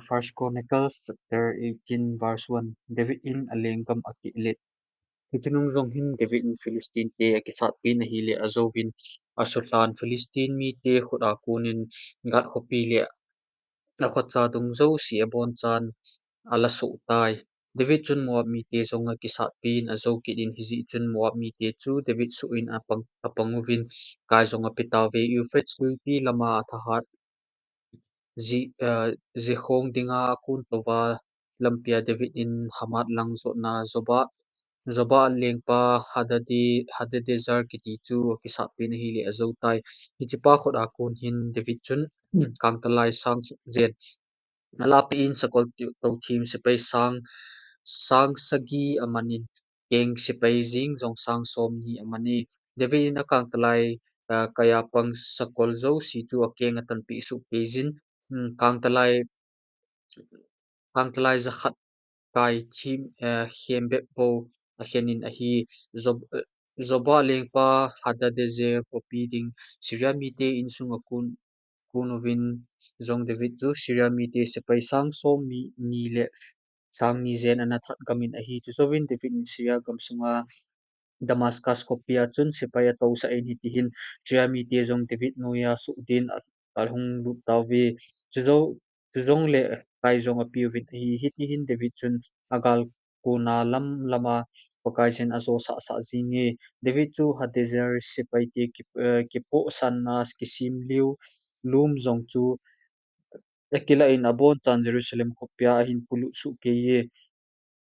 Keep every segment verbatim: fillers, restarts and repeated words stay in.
First Chronicles chapter eighteen verse one. David in alenggam akilet. Hiche nung jong hin David in Philistine te akisatpi in ahile ajouvin asutlan Philistine mite khut a konin Gath khopi le akotcha dung jouse abonchan ala soh tai. David chun Moab mite jong akisatpi in ajou kit in hijeh chun Moab mite chu David soh in apang, apang uvin kai jong ape tauve. Euphrates luipi lama athahat Ji, Jikhong dinga akon touva lampia David in Hamath lang jotna Joba, Joba lengpa Hadade, Hadadezer kiti chu akisatpi in ahile ajou tai. Hichepa khut a kon hin David chun kangtalai sang jen alapi in sakol tou thim sepai sang, sang sagi aman in keng sepai jing jong sang somni aman e. David in akangtalai, kaiya pang sakol jouse chu akeng atanpeh soh keiyin, kangtalai, kangtalai jakhat kai thim, khembep bou akhen in ahi. Job, Joba lengpa Hadadezer khopi ding Syria mite insung a kon, kon uvin jong David chu Syria mite sepai sang somni le sang ni jen ana that gam in ahi. Chujouvin David in Syria gamsunga Damascus khopia chun sepai atousah in hitihin Syria mite jong David noiya soh din ahung lut tauve. Chujou, chujongle kai jong apeuvin ahi. Hitihin David chun agal kona lam lama Pakaiyin ajosah sah jinge. David chu Hadadezer sepaite ki, kipohsanna kisim liu lum jong chu akilah in abonchan Jerusalem khopia ahin polut soh keiye.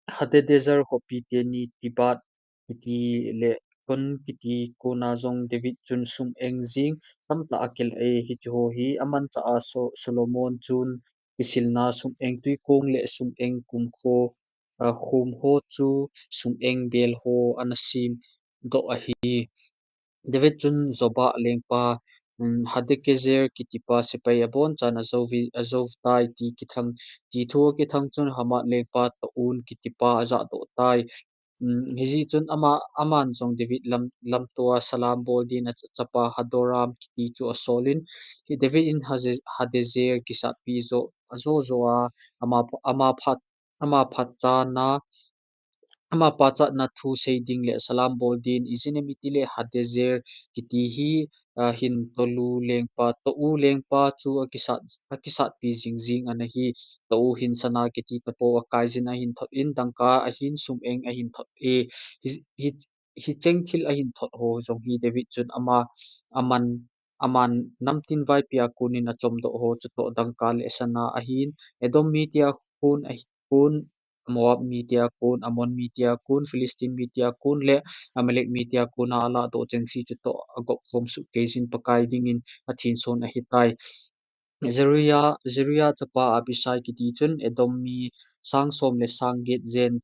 Hadadezer khopi teni Tibhath kiti le Kun kiti kona jong David chun sum-eng jing tamtah akilah e. Hicheho hi amanchah a So-, Solomon chun kisilna sum-eng twikong le sum-eng kumkho, khom ho chu sum-eng bel ho ana semdoh ahi. David chun Joba lengpa Hadadezer kitipa sepai abonchan ajou tai ti kithang, ti thu akithang chun Hamath lengpa Tou kitipa ajahdoh tai. Hijeh chun ama, aman jong David lam, lamtoa salam bol din achapa Hadoram kiti chu asolin, David in Hadadezer kisatpi jo, ajo jo a, ama, ama phat, ama phatchana, ama pachatna thu sei ding le salam bol din, ijeh inem itile Hadadezer kiti hi, hin Tou lengpa, Tou lengpa chu akisat, akisatpi jing jing ana hi. Tou hin sana kiti tapou akaiyin ahin thot in, dangka ahin sum-eng ahin thot e. Hi, hi, hicheng thil ahin thot ho jong hi David chun ama, aman, aman namtin vaipia konin achomdoh ho chutoh dangka le sana ahin, Edom mitea kon, ahi kon, Moab mitea kon, Ammon mitea kon, Philistine mitea kon le Amalek mitea kona alahdoh chengse chutoh agop khom soh keiyin Pakai dingin athenson ahitai. Zeruiah, Zeruiah chapa Abishai kiti chun Edom mi sang som le sang get jen,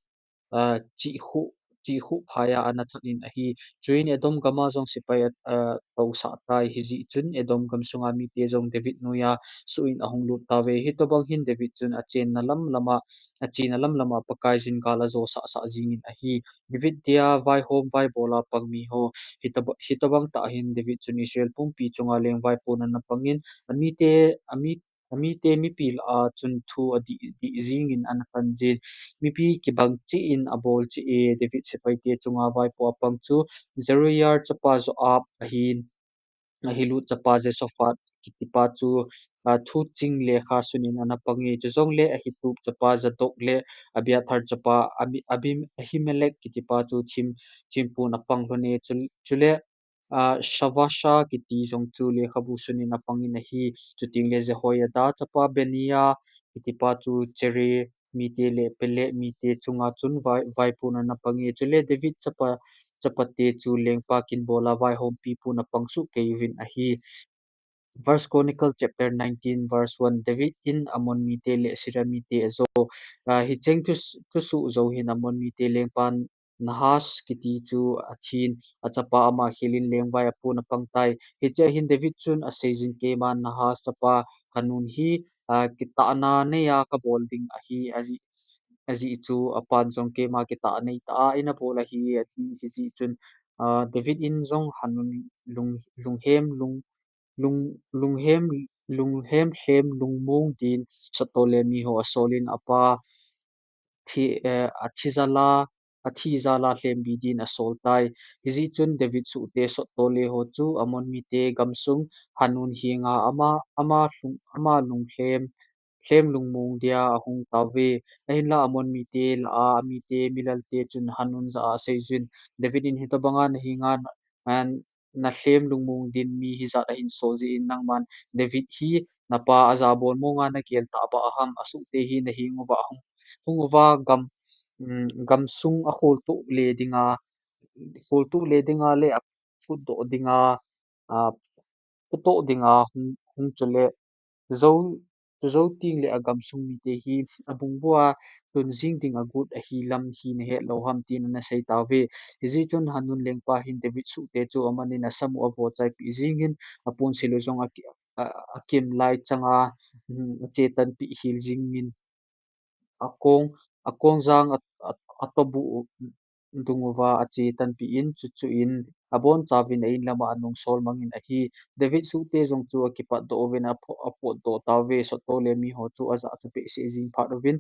chihkhuh, chihkhuh phaiya ana that in ahi. Chuin Edom gama jong sepai atousah tai, hijeh chun Edom gamsunga mite jong David noiya soh in ahung lut tauve. Hitobang hin David chun achenna lam lama, achena lam lama Pakaiyin gal ajosah sah jingin ahi. David dia vaihom vaibola pang miho, hitobang tah hin David chun Israel pumpi chunga lengvaipon ana pangin, amite, ami, amite mipi lah a chun thu adih, dih jingin ana pan jin. Mipi kibang cheh in abol cheh e. David sepaite chunga vaipo apang chu Zeruiah chapa Joab ahin, Ahilud chapa Jehoshaphat kitipa chu thuching lekha sunin ana pang e. Chujongle Ahitub chapa Zadok le Abiathar chapa Ahimelek kitipa chu thim, thimpun apang lhon e. Chule Shavasha kiti jong chu lekhabu sunin apangin ahi. Chutengle Jehoiada chapa Benaiah kitipa chu Cheriah mite le Pelet mite chunga chun vai, vaipon ana pang e. Chule David chapa, chapate chu lengpa kinbola vaihompi pon apang soh kei uvin ahi. First Chronicles chapter nineteen verse one. David in Ammon mite le Syria mite ajo. Hicheng thusoh jou hin Ammon mite lengpan Nahash kiti chu athin, achapa ama khelin lengvai apon apang tai. Hichea hin David chun aseijin, Keiman Nahash chapa Hanun hi kitahna neiya kabol ding ahi, ajeh chu apan jong keima kitah neitah a eina bol ahi, ati. Hijeh chun David in jong Hanun lung, lunghem, lung, lung, lunghem lung, hemlhem lungmong din sotto le miho asolin apa thi, eh, athi jala, athi jala lhembi din asol tai. Hijeh chun David suhte sotto le ho chu Ammon mite gamsung Hanun henga ama, ama lung, ama lung lhem, lhem lungmong dia ahung tauve. Ahinla Ammon mite lah a, amite milalte chun Hanun jah a aseijuin, David in hitobanga nahenga na, na lhem lungmong din mi hijat ahin sol jeh in nangman David hi napa ajabol monga nagel tahbeh ham, asuhte hi naheng uva hung, hung uva gam, um, gamsung akholtoh le dinga, kholtoh le dinga le aphutdoh dinga, a, phutdoh dinga hung, hung chule, jou, chujou tengle agamsung mite hi abungbua tun jing ding agot ahi lam hi nahet lou ham tin ana sei tauve. Hijeh chun Hanun lengpa hin David suhte chu amanin asam u avoh chaipeh jingin, aponsil u jong aki, a, akim lai changa, um, achetanpeh hel jingin, akong, akong jang a, a, atobu dung uva achetanpeh in, chuchu in abonchauvin a-in lama anung sol mangin ahi. David suhte jong chu akipatdoh uvin apho-, aphutdoh tauve, sotto le miho chu ajahcha behseh jing phat uvin.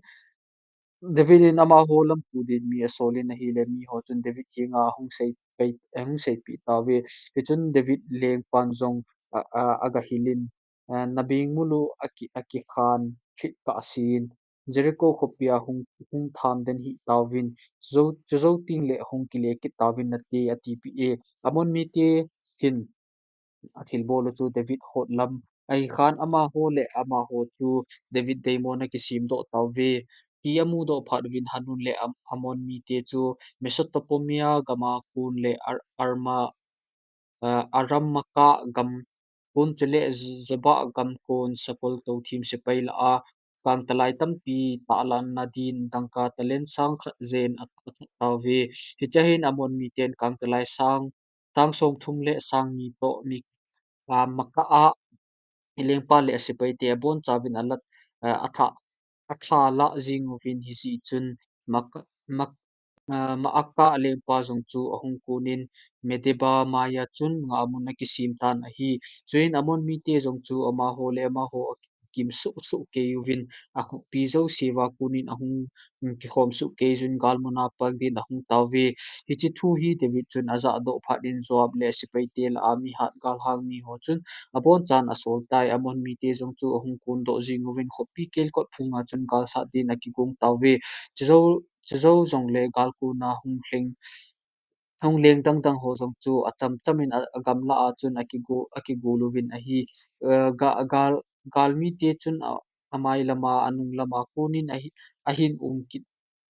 David in amaho lamto din mi asolin ahile miho chun David henga ahung sei pei, ahung seipeh tauve. Hichun David lengpan jong a, a, agahilin, a, nabeng mulu aki, akikhan lhit kahsen, Jericho khopia hung, hung tham den hih tauvin, chujou, chujou tengle hung kile kit tauvin nate, atipeh e. Ammon mite hin athilbol u chu David hot lam ahikhan amaho le amaho chu David deimona kisemdoh tauve. Hi amudoh phat uvin Hanun le Am-, Ammon mite chu Mesopotamia gama kon le Ar-, Arma, a, Aram Maakah gam kon chule Zobah gam kon sakol touthem sepai lah a kangtalai tampi tahlanna din dangka talent sang khat jen a, athat tauve. Hichea hin Ammon miten kangtalai sang, sang somthum le sang ni toh mi, a, Maakah a lengpa le asepaite abonchauvin alah, a, atha, atha lah jing uvin hijeh chun Maakah, Maak-, a, Maakah lengpa jong chu ahung konin Medeba maia chun ngahmun akisem tan ahi. Chuin Ammon mite jong chu amaho le amaho akimsuh suh kei uvin, akhopi jouse uva konin ahung, um, kikhom suh kei uvin galmuna pang din ahung tauve. Hiche thu hi David chun ajahdoh phat in Joab le asepaite lah a mi hat galhang miho chun abonchan asol tai. Ammon mite jong chu ahung kondoh jing uvin khopi kelkot phunga chun galsat din akigong tauve. Chujou, chujou jongle gal kona hung leng, hung leng dangdang ho jong chu achamcham in a, agamlah a chun akigo, akigol uvin ahi. A, ga-, gal, galmite chun a, amai lama, anung lama konin ahi, ahin um kit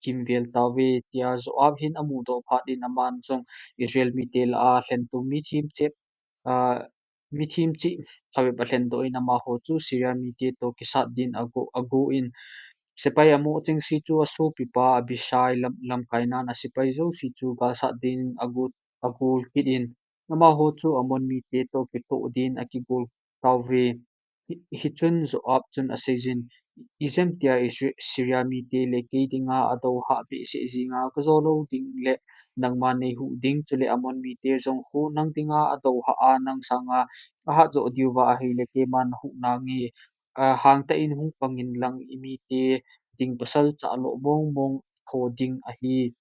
kimvel tauve, tia Joab hin amudoh phat in aman jong Israel mite lah a lhentum mithem cheh, a, mithem cheh lhabep alhendoh in amaho chu Syria mite toh kisat din ago, agon, sepai amoh chengse chu asopipa Abishai lam, lamkainan asepai jouse chu galsat din ago, agol kit in, amaho chu Ammon mite toh kitoh din akigol tauve. Hi, hichun Joab chun aseijin, ijemtia Isra-, Syria mite le kei dinga adou hah behseh jinga kajo lou ding le nangma neihuh ding, chule Ammon mite jong khu nang dinga adou hah a nang sanga ahat joh diuva ahile keiman nahuh nange, a, hangtah in hung pangin lang imite ding pasal chahloh mong mong tho ding ahi.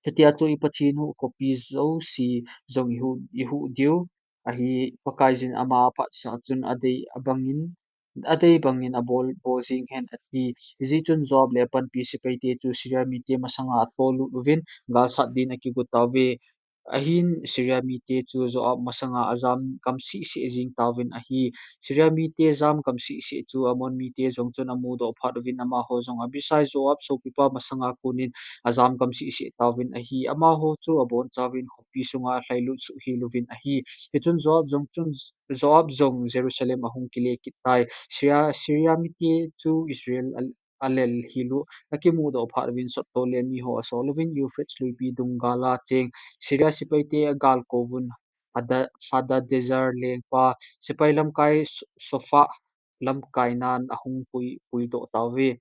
Chutia chu i Pathen u khopi jouse jong ihuh, ihuh diu ahi, Pakaiyin ama phatsah chun adei abangin, adei bangin abol, bol jing hen ati. Hijeh chun Joab le apanpi sepaite chu Syria mite masanga atolut uvin galsat din akigo tauve. Ahin Syria mite chu Joab masanga ajam gam seh seh jing tauvin ahi. Syria mite jam gam seh seh chu Ammon mite jong chun amudoh phat uvin amaho jong Abishai Joab sopipa masanga konin ajam gam seh seh tauvin ahi. Amaho chu abonchauvin khopi sunga alhailut suh hel uvin ahi. Hichun Joab jong chun, Joab jong Jerusalem ahung kile kit tai. Syria, Syria mite chu Israel a, alel hel u akimudoh phat uvin sotto le miho asol uvin Euphrates luipi dung gala cheng Syria sepaite agalkouvun Hada-, Hadadezer lengpa sepai lamkai So-, Sophah lamkainan ahung pui, puidoh tauve.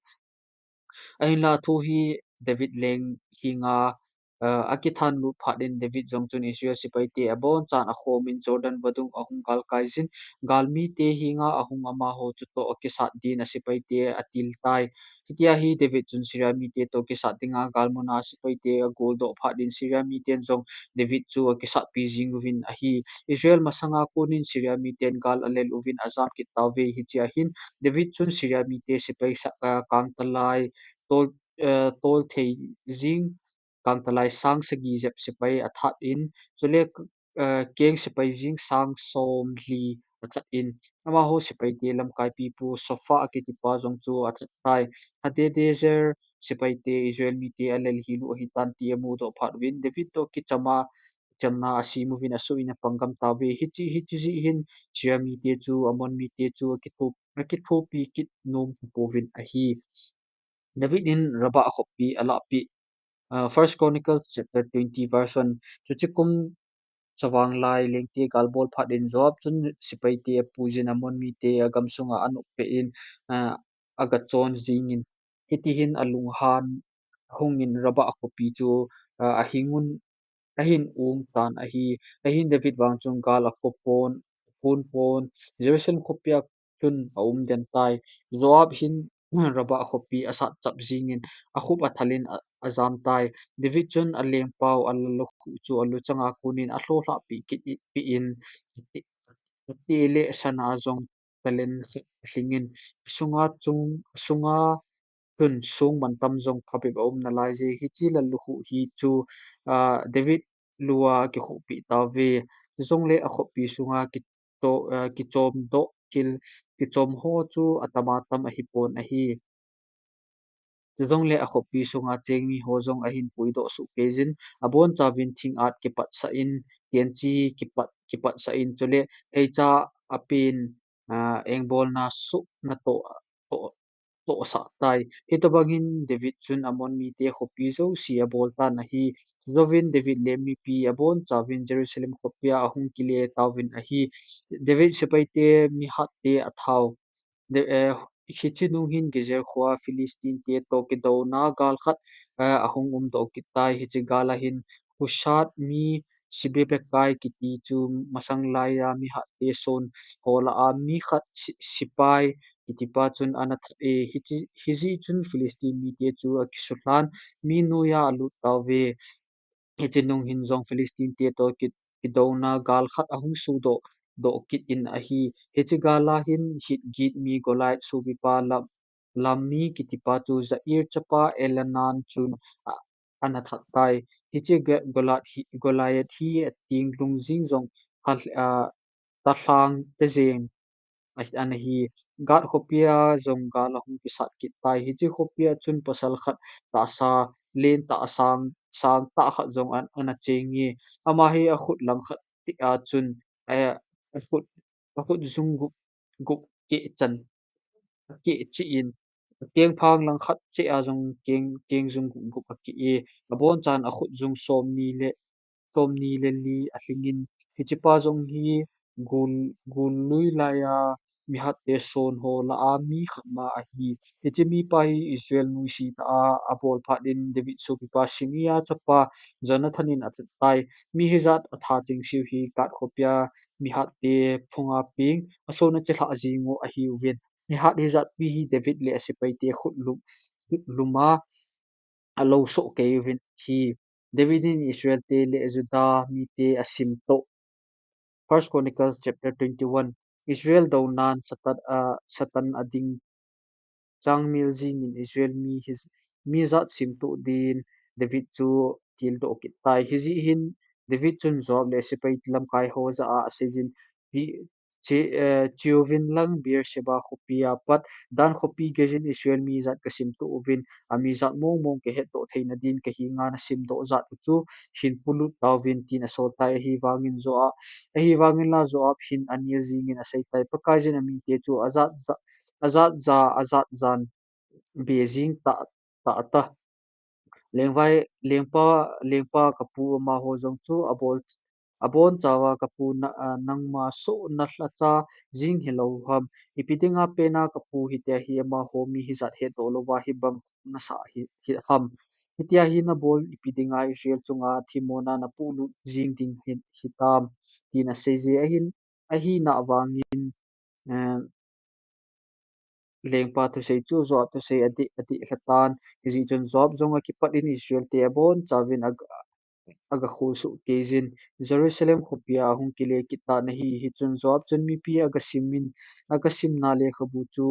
Ahinla thu hi David leng henga Aa, akithan lut phat in David jong chun Israel sepaite abonchan akhomin Jordan vadung ahung galkai jin, galmite henga ahung amaho chutoh akisat din asepaite atil tai. Hitia hi David chun Syria mite toh kisat dinga galmuna sepaite agoldoh phat in Syria miten jong David chu akisatpi jing uvin ahi. Israel masanga konin Syria miten gal alel uvin ajam kit tauve. Hichea hin David chun Syria mite sepai sa-, aa, kangtalai tol, aa, tol thei jing kangtalai sang sagi jep sepai athat in, chule, aa, keng sepai jing sang somli athat in, amaho sepaite lamkaipipu Sopha akitipa jong chu athat tai. Hadadezer sepaite Israel mite alel hilu ahitan ti amudoh phat uvin, David toh kichama, chamna asem uvin asoh in apang gam tauve. Hiche, hiche jeh hin Syria mite chu Ammon mite chu akitho-, akithopi kit nom tapouvin ahi. David in Rabbah khoppi alahpeh. Aa, First Chronicles chapter twenty verse one. Chuche kum chavang lai lengte gal bol phat in Joab chun sepaite apuijin Ammon mite agam sunga anop peh in, aa, agachon jingin. Hitihin alunghan hungin Rabbah khoppi chu, aa, ahingun, ahin um tan ahi. Ahin David vang chun gal akho pon, aphun pon, Jerusalem khopia chun aum den tai. Joab hin Rabbah khoppi asat chap jingin akhup athalin a, ajam tai. David chun alengpau alalukhuh chu aluchanga konin alhohlhah peh kit i, peh in, ati, ati le sana jong talen khat alhingin, asunga chung, asunga chun song mantam jong phabep aum nalai je. Hiche lallukhuh hi chu, aa, David lua kikhuhpeh tauve. Chujongle akhoppi sunga kito-, aa, kichomdoh kil, kichom ho chu atama tam ahipon ahi. Chujongle akhoppi sunga cheng miho jong ahin puidoh soh keijin, abonchauvin thing at kipatsah in, kenchi kipat, kipatsah in, chule theicha apen, aa, engbolna soh natoh, toh, tohsah tai. Hitobang hin David chun Ammon mite khoppi jouse abol tan ahi. Chujouvin David le mipi abonchauvin Jerusalem khopia ahung kile tauvin ahi. David sepaite mihatte athao. De-, eh, hiche nung hin Gezer khoa Philistine te toh kidouna gal khat, eh, ahung umdoh kit tai. Hiche gal a hin Hushath mi Sibebekai kiti chu masang laiya mihatte son ho lah a mi khat si-, sipai kitipa chun ana that e. Hiche, hijeh chun Philistine mite chu akisuhlhan, mi noiya alut tauve. Hiche nung hin jong Philistine te toh ki, kidouna gal khat ahung sodoh, doh kit in ahi. Hiche gal a hin Hit git mi Goliath sopipa Lam, Lam mi kitipa chu Jair chapa Elhanan chun a, ana that tai. Hiche Ga, Goliath hi, Goliath hi ateng lungjing jong hal, a, talhang tejeng a, ana hi. Gath khopia jong gal ahung kisat kit tai. Hiche khopia chun pasal khat tahsa, len tah sang, sang tah khat jong an, ana cheng e. Ama hi akhut lang khat tia chun, eh, akhut, akhut jung gup, gup keh chan, akeh cheh in, akengphang lang khat cheh a jong keng, keng jung gup, gup akeh e. Abonchan akhut jung somni le somni le li alhingin, hichepa jong hi gul, gul lui laiya mihatte son ho lah a mi khat ma ahi. Hiche mipa hi Israel nuisat a abol phat in David sopipa Simei chapa Jonathan in athat tai. Mi hijat atha chengse u hi Gath khopia mihatte phunga peng ason achilhah jing u ahiuvin. Mihat hijat pi hi David le asepaite khut lum, khut lum a alou soh kei uvin ahi. David in Israel te le Judah mite asimtoh. First Chronicles chapter twenty-one. Israel dounan Satan, ah, Satan ading chang mil jingin Israel mi hi, mi jat simtoh din David chu tildoh kit tai. Hijeh hin David chun Joab le sepai lamkai ho jah a aseijin, pi, Che, eh, cheuvin lang Beersheba khopi a pat, Dan khopi geijin Israel mi jat kasimtoh uvin, ami jat mong mong kahetdoh theina din kahenga nasimdoh jat u chu hin polut tauvin tin asol tai. Ahivangin Joab, ahivangin la Joab hin anel jingin asei tai. Pakaiyin amite chu ajat ja, ajat ja, ajat jan be jing ta, ta, ta. Lengvai, lengpa, lengpa kapu amaho jong chu abol, abonchauva kapu na, a, nangma soh nalhacha jing hilou ham. Ipi dinga pena kapu hitia hi amaho mi hijat hetdoh louva hibang nasah hi, hi ham. Hitia hi nabol ipi dinga Israel chunga themmona napolut jing ding hi, hitam, tin asei je. Ahin, ahinavangin, eh, lengpa thusei chu Joab thusei adih, adih lhatan. Hijeh chun Joab jong akipat in Israel te abonchauvin aga, aga kholsuh keiyin. Jerusalem khopia ahung kile kit tan ahi. Hichun Joab chun mipi aga simin, aga simna lekhabu chu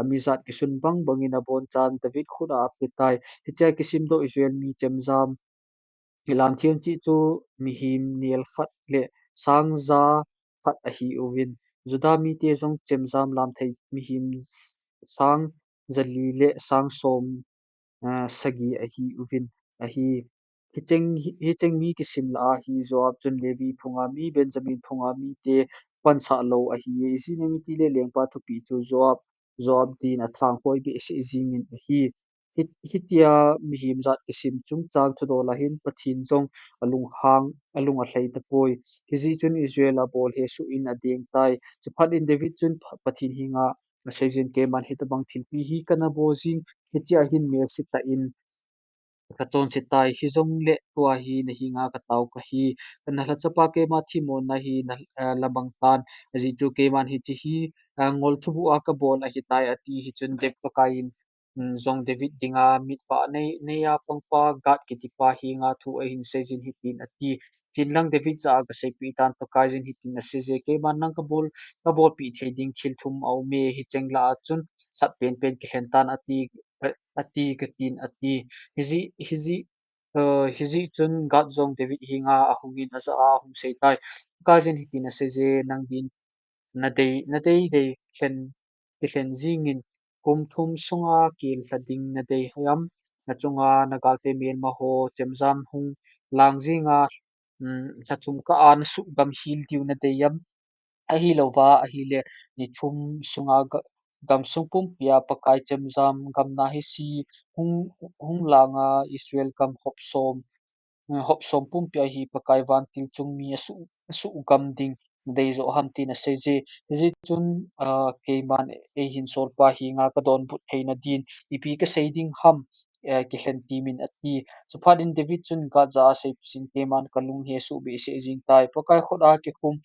amijat kisun bang bangin abonchan David khut a apetai. Hichea kisimdoh Israel mi chemjam, hilam thiem chih chu mihem nel khat le sang ja khat ahiuvin, Juda mite jong chemjam lam thei mihem sang jali le sang som, ah, sagi ahiuvin ahi. Hicheng, hicheng mi kisim lah a hi Joab chun Levi phunga mi, Benjamin phunga mite pansah lou ahi. Ijeh inem itile lengpa thupeh chu Joab, Joab din athang hoi behseh jingin ahi. Hi, hitia mihem jat kisim chungchang thudol a hin Pathen jong alunghang, alung alhai tapoi. Hijeh chun Israel abol hesoh in adeng tai. Chuphat in David chun Pha-, Pathen henga aseijin, keiman hitobang thilpi hi kana bol jing, hichea hin melse tah in kachonse tai. Hijongle tua hi nahenga katao kahi. Kana lhachapa keima themmona hi na, eh, labang tan. Ajeh chu keiman hiche hi, eh, ngol thubuh a kabol ahitai ati. Hichun David Pakai in, mm, jong David dinga mitvah nei, neiya pangpa Gad kitipa henga thu ahin seijin hitin ati. Hinlang David jah a kaseipeh tan, Pakaiyin hitin aseije, keiman nang kabol, kabolpeh thei ding thil thum aume, hicheng lah a chun sat penpen kilhen tan ati, ati katin ati. Hijeh, hijeh, eh, hijeh chun Gad jong David henga ahungin ajah a ahung seitai. Pakaiyin hitin aseije, nang din nadei, nadei dei lhen, kilhen jingin kum thum sunga kel lha ding nadei ham? Nachunga nagalte melmaho chemjam hung lang jinga, mm, lha thum kah a nasuhgam hel diu nadei ham? Ahilouva ahile ni thum sunga ga-, gamsung pumpia Pakai chemjam gamna hise hung, hung langa Israel gam hop som, eh, hop som pumpia hi Pakai vantil chung mi asuh, asuhgam ding nadei joh ham tin aseije. Hijeh chun, ah, keiman eihin solpa henga kadonbut theina din ipi kasei ding ham, eh, kilhen temin ati. Chuphat in David chun Gad jah a aseipeh jin, keiman kalung hesoh behseh jing tai. Pakai khut a kikhum,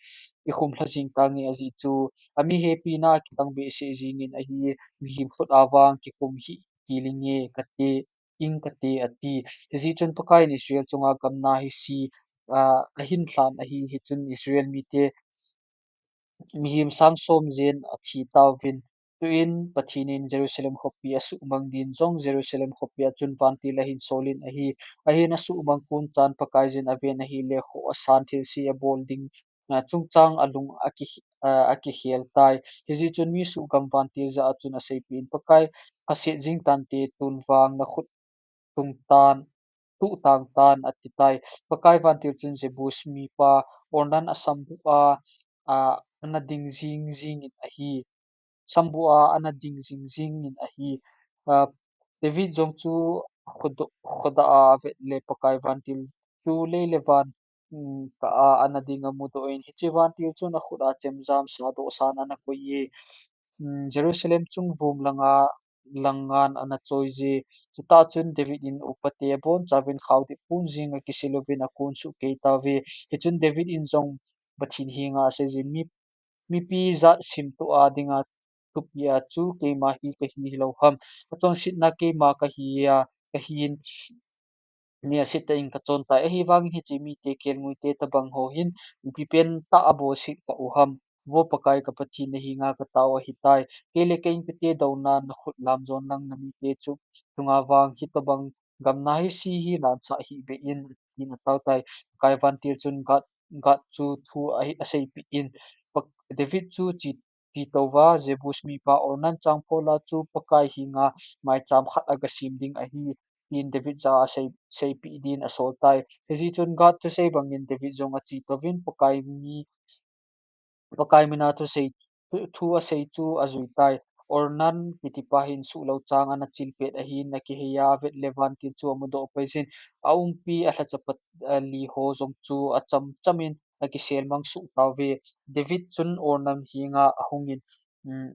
kikhum lha jing tange, ajeh chu ami hepina kitang behseh jingin ahi, mihem khut a vang kikhum hih kit inge kati, ing kati ati. Hijeh chun Pakai in Israel chunga gamna hise, ah, ahin lhan ahi. Hichun Israel mite mihem sang som jen athi tauvin. Tuin Pathen in Jerusalem khopi asuhmang din jong Jerusalem khopia chun vantil ahin solin ahi. Ahin asuhmang kon chan Pakaiyin aven ahile kho asan thilse abol ding, ah, chungchang alung aki, ah, akikhel tai. Hijeh chun mi suhgam vantil jah a chun aseipeh in, Pakai, kaset jing tante, tun vang nakhut tung tan, tuhtang tan, ati tai. Pakai vantil chun Jebus mipa Ornan asambuh a, a, ana ding jing jingin ahi. Sambuh a ana ding jing jingin ahi. A, David jong chu khodo-, khodah a avet le Pakai vantil chu lei le van, mm, kah a ana ding amudoh in, hiche vantil chun akhut a chemjam sadoh san ana koi e. Mm, Jerusalem chung vum langa, langan ana choi je. Chutah chun David in upate abonchauvin khaodip pon jing akisil uvin akon suh kei tauve. Hichun David in jong Pathen henga aseijin, mi, mipi jat simtoh a dinga thupia chu keima hi kahi hilou ham? Achonsetna keima kahi a, kahin, mi asetah in kachon tai. Ahivangin hiche mite kelngoite tobang ho hin ipi pentah abolset kha u ham? Vo Pakai ka Pathen, nahenga katao ahitai. Kei le ka inpite douna nakhut lam jon lang namite chu chunga vang hitobang gamna hise hi lansah hih beh in, tin atao tai. Pakai vantil chun Gad, Gad chu thu ahi, aseipeh in, Pak-, David chu che, che touva, Jebus mipa Ornan changphola chu Pakai henga maicham khat aga sem ding ahi, tin David jah a sei, seipeh din asol tai. Hijeh chun Gad thusei bangin David jong ache touvin Pakai mi, Pakai mina thusei, thu, thu asei chu ajui tai. Ornan kitipa hin suhlou chang ana chilpet ahin, akihei a avet le vantil chu amudoh paijin, aumpi alhachapat, a, li ho jong chu acham chamin akisel mang suh tauve. David chun Ornan henga ahungin, um,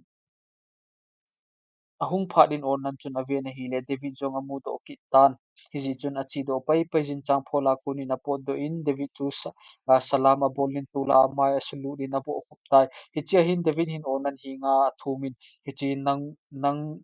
Ahung phat in Ornan chun aven ahile, David jong amudoh kit tan. Hijeh chun achedoh paipai jin changphol a konin apotdoh in, David chu sa-, a, salam abol in tol a amai asulut in abohkhup tai. Hichea hin David hin Ornan henga athum in, hiche nang, nang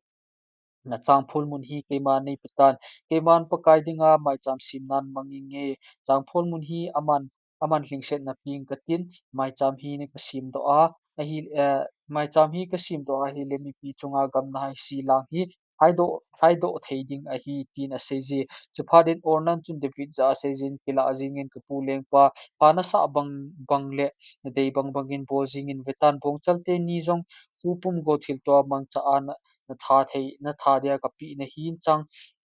na changphol mun hi keima neipe tan. Keiman Pakai dinga maicham sem nan mang inge. Changphol mun hi aman, aman lhingsetna peng katin, maicham hi nei kasemdoh a, ahi, eh, maicham hi kasemdoh a ahile mipi chunga gamna haise lang hi haidoh, haidoh thei ding ahi, tin aseije. Chuphat in Ornan chun David jah a aseijin, kilah jingin kapu lengpa, pha nasah bang, bang le nadei bang bangin bol jingin vetan, bongchal teni jong khopum go thilto a mangcha a na, natha thei, natha dia kapeh nahin, chang,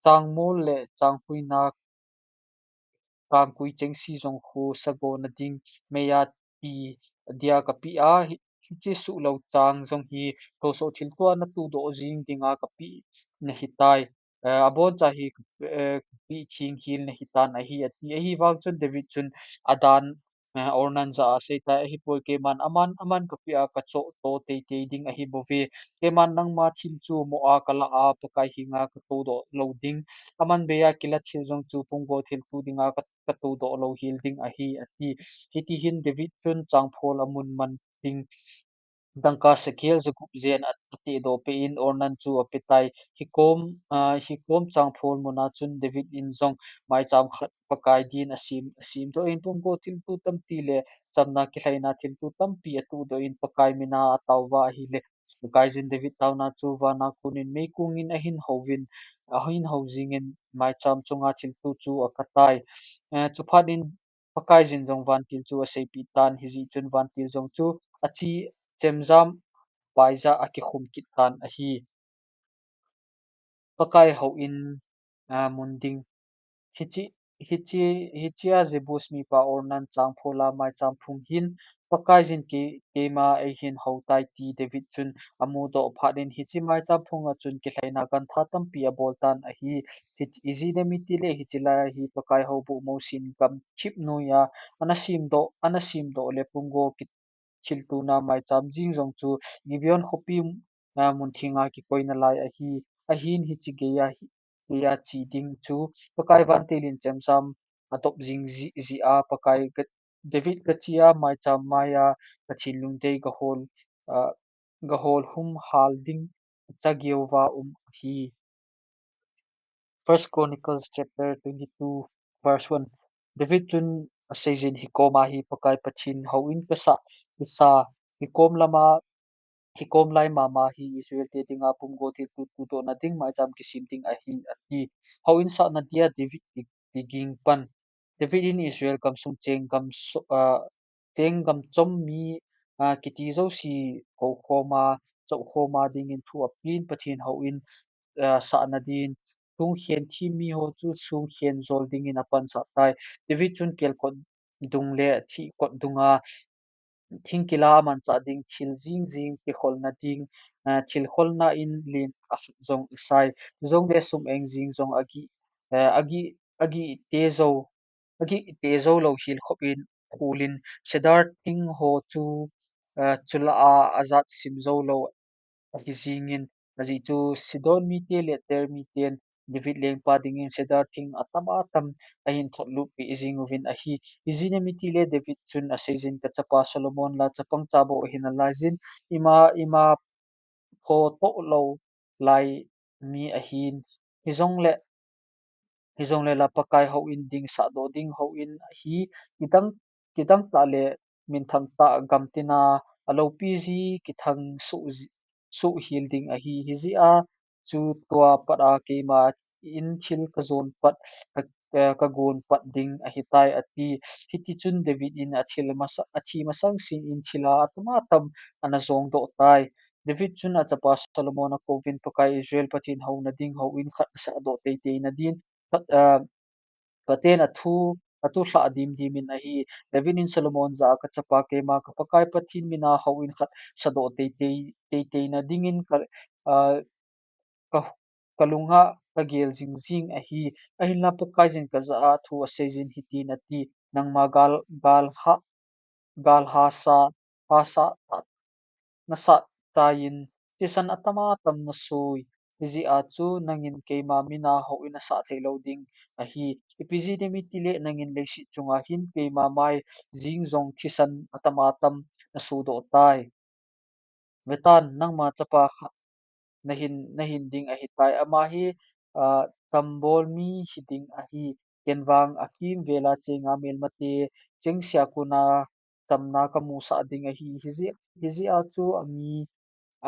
changmol le changhuina kangkui chengse jong khosa gona ding meiya ti dia kapeh a, hi, hiche suhlou chang jong hi thosoh thilto a natohdoh jing dinga kapeh nahitai. Eh, aboncha hi, eh, kapeh theng hel nahitan ahi, ati. Ahivang chun David chun adan, eh, Ornan jah a aseitai, ahipoi, keiman aman, aman kapeh a kachoh to teitei ding ahibouve. Keiman nangma thil chu mo a kalah a Pakai henga katohdoh lou ding. Aman bei a kilah thil jong chu pumgo thilto dinga ka, katohdoh lou hel ding ahi, ati. Hiti hin David chun changphol amun man ding dangka sekel jagup jen a, atehdoh peh in Ornan chu apetai. Hikom, ah, hikom changphol muna chun David in jong maicham khat Pakai din asem, asemdoh in pumgo thilto tampi le chamna kilhaina thilto tampi atohdoh in Pakai mina ataova ahile, Pakaiyin David taona chu vana konin meikong in ahin houvin, ahin hou jingin maicham chunga thilto chu akatai. Eh, chuphat in Pakaiyin jong vantil chu aseipeh tan, hijeh chun vantil jong chu ache chemjam paija akikhum kit tan ahi. Pakai houin, ah, mun ding. Hiche, hiche, hichea Jebus mipa Ornan changphol a maicham phung hin Pakaiyin kei, keima eihin houtai ti David chun amudoh phat in hiche maicham phunga chun kilhaina gantha tampi abol tan ahi. Hich-, ijeh inem itile hiche lai hi Pakai houbuh Mosin gamthip noiya ana semdoh, ana semdoh le pumgo ki thiltona maicham jing jong chu Gibeon khopi, ah, mun thenga kikoina lai ahi, ahin hiche geiya hi, geiya che ding chu Pakai vantil in chemjam adop jing jeh, jeh a Pakai ga, David gachea maicham maiya Pathen lungdei gahol, ah, gahol humhal ding chageuva um ahi. First Chronicles chapter twenty-two, verse one. David chun aseijin, hikoma hi Pakai Pathen houin kasah, kisa, hikom lama, hikom lai mama hi Israel te dinga pumgo thilto tohdohna ding maicham kisem ding ahi, ati. Houin sahna dia David ti, tiging pan. David in Israel gamsung cheng gam so, ah, cheng gam chom mi, ah, kiti jouse koukhoma, choukhoma dingin thu apen, Pathen houin, ah, sahna din, songkhen thim miho chu songkhen jol dingin apansah tai. David chun kelkot dung le thihkot dunga thingkila amanchah ding thil jing jing kikholna ding, ah, thil kholna in len akhat jong asai. Chujongle sum eng jing jong agih, eh, agih, agih te jou, agih te jou lou hel khop in, khul in, cedar thing ho chu, eh, chulah a ajat sim jou lou ahi jingin, ajeh chu Sidon mite le Tyre miten David lengpa dingin cedar thing atam atam ahin thotlut peh jing uvin ahi. Ijeh inem itile David chun aseijin, kachapa Solomon la chapang cha bou ahi nalaijin, ima, ima pho toh lou lai mi ahin. Hijongle, hijongle la Pakai houin ding, sahdoh ding houin ahi, kidang, kidang tah le minthang tah gam tina aloupi ji kithang soh ji, soh hel ding ahi. Hijeh a chu tua pat a keima in thil kajon pat, ka, eh, kagon pat ding ahitai, ati. Hiti chun David in athil masa, athi masang sin in thil a atam atam ana jongdoh tai. David chun achapa Solomon akouvin, Pakai Israel Pathen houna ding houin khat asahdoh teitei na din, khat, ah, Pathen athu, athu lhah dimdim in ahi. David in Solomon jah a, kachapa keima ka Pakai Pathen mina houin khat sahdoh teitei, teitei na dingin ka, ah, ka, kalunga kagel jing jing ahi. Ahinla Pakaiyin kajah a thu aseijin hitin ati, nangma gal, gal ha, gal hasa, hasa, nasah tai in, thisan atam atam nasoi, hijeh a chu nangin keima mina houin asah thei lou ding ahi. Ipi jeh inem itile nangin leiset chunga hin keima mai jing jong thisan atam atam nasodoh tai. Vetan, nangma chapa khat nahin, nahin ding ahitai. Ama hi, ah, chambol mi hiding ahi. Ken vang akimvel a chenga melmate chengse a kona chamna kamusah ding ahi. Hijeh, hijeh a chu ami,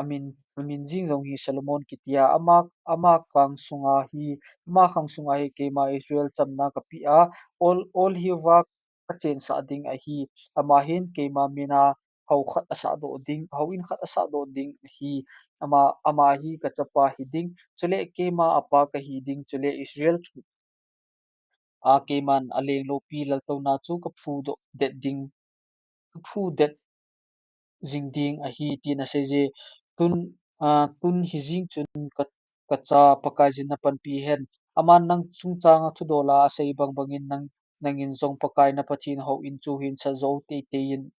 amin, amin jing jong hi Solomon kitia. Ama, ama khang sunga hi, ama khang sunga hi keima Israel chamna kapeh a, ol, ol hiuva kachensah ding ahi. Ama hin keima mina hou khat asahdoh ding, houin khat asahdoh ding ahi. Ama, ama hi kachapa hiding, chule keima apa kahi ding, chule Israel thu a keiman aleng loupi laltouna chu kaphudoh det ding, kaphudet jing ding ahi, tin aseije. Tun, ah, tun hijing chun ka, kacha Pakaiyin napanpi hen. Aman nang chungchanga thudol a asei bang bangin nang, nangin jong Pakai na Pathen houin chu hin sa jou teitei in,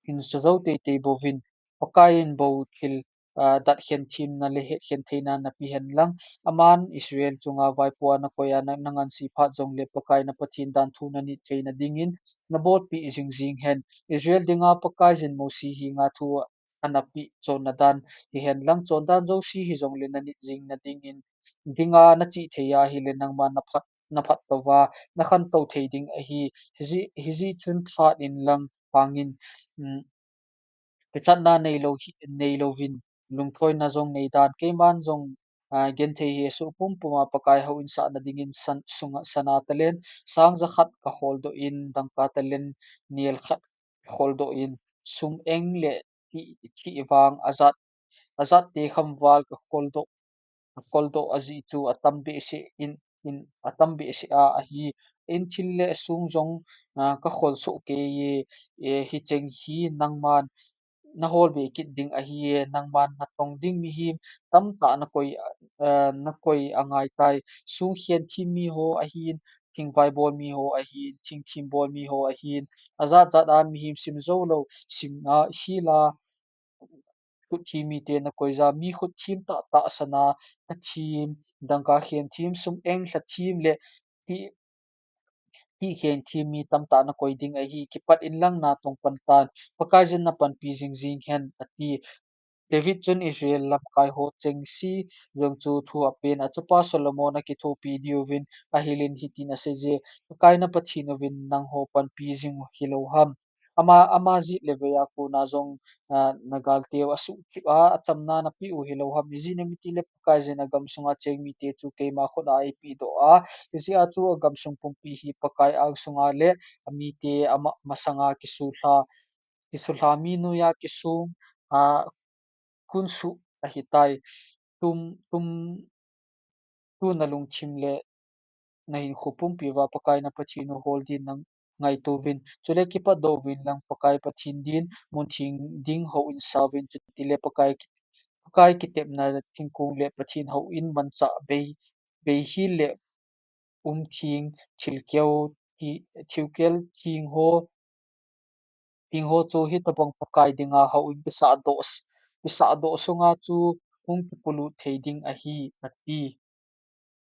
hin sa jou teitei bouvin. Pakaiyin bou thil, ah, dat khen themna le het khen theina napeh hen lang. Aman Israel chunga vaipo a nakoi a na, nangansi phat jongle Pakai na Pathen dan thu nanit theina dingin nabolpeh jing jing hen. Israel dinga Pakaiyin Mose henga thu anapeh chonna dan hihen lang, chondan jouse hijongle nanit jing nadingin, dinga nachih thei ahile nangma naphat, naphat touva, nakhantou thei ding ahi. Hijeh, hijeh chun thahat in lang pangin, um, kichatna neilou hi, neilouvin, lungthoina jong neidan, keiman jong, ah, genthei hesoh pumpum a Pakai houin sahna dingin san, sunga, sana talent sang jakhat kaholdoh in, dangka talent nel khat holdoh in, sum eng le thih, thih vang ajat, ajat te khamval kaholdoh, kaholdoh ajeh chu atam behseh in, in atam behseh a ahi. In thil le sung jong, ah, kakhol soh kei e, e, hicheng hi nangman nahol be kit ding ahi e, nangman natong ding mihem tamtah nakoi, ah, nakoi angaitai. Sung khen them mi ho ahin, thingvai bol mi ho ahin, thingthem bol mi ho ahin, ajat jat a mihem sim jou lou, sim a hila, khut them mite nakoi ja, mi khut them tahtah sana, ka them, dangka khen them, sum eng lha them le thih, thih khen them mi tamtah nakoi ding ahi. Kipat in lang natong pan tan, Pakaiyin napanpi jing jing hen, ati. David chun Israel lamkai ho chengse jong chu thu apen, achapa Solomon akithopi diuvin ahil in hitin aseije, Pakai na Pathen uvin nangho panpi jing u hilou ham? Ama, ama jeh le vei a kona jong, ah, nagalteu asuhthip a, achamna napeh u hilou ham? Ijeh inem itile Pakaiyin agamsunga cheng mite chu keima khut a eipehdoh a, hijeh a chu agamsung pumpi hi Pakai angsunga le amite ama masanga kisulha, kisulha mi noiya kisung, ah, kunsuh ahitai. Tum, tum, tu nalungthim le nahinkho pumpi uva Pakai na Pathen u hol din nangaito uvin. Chule kipatdoh uvin lang Pakai Pathen din mun theng ding houin sa uvin, chutile Pakai, Pakai kitepna thingkong le Pathen houin manchah bei, beihel le um theng, thilkeu, thi, thilkeu theng ho, theng ho chu hitobang Pakai dinga houin kisahdoh, kisahdoh sunga chu hung kipolut thei ding ahi, ati.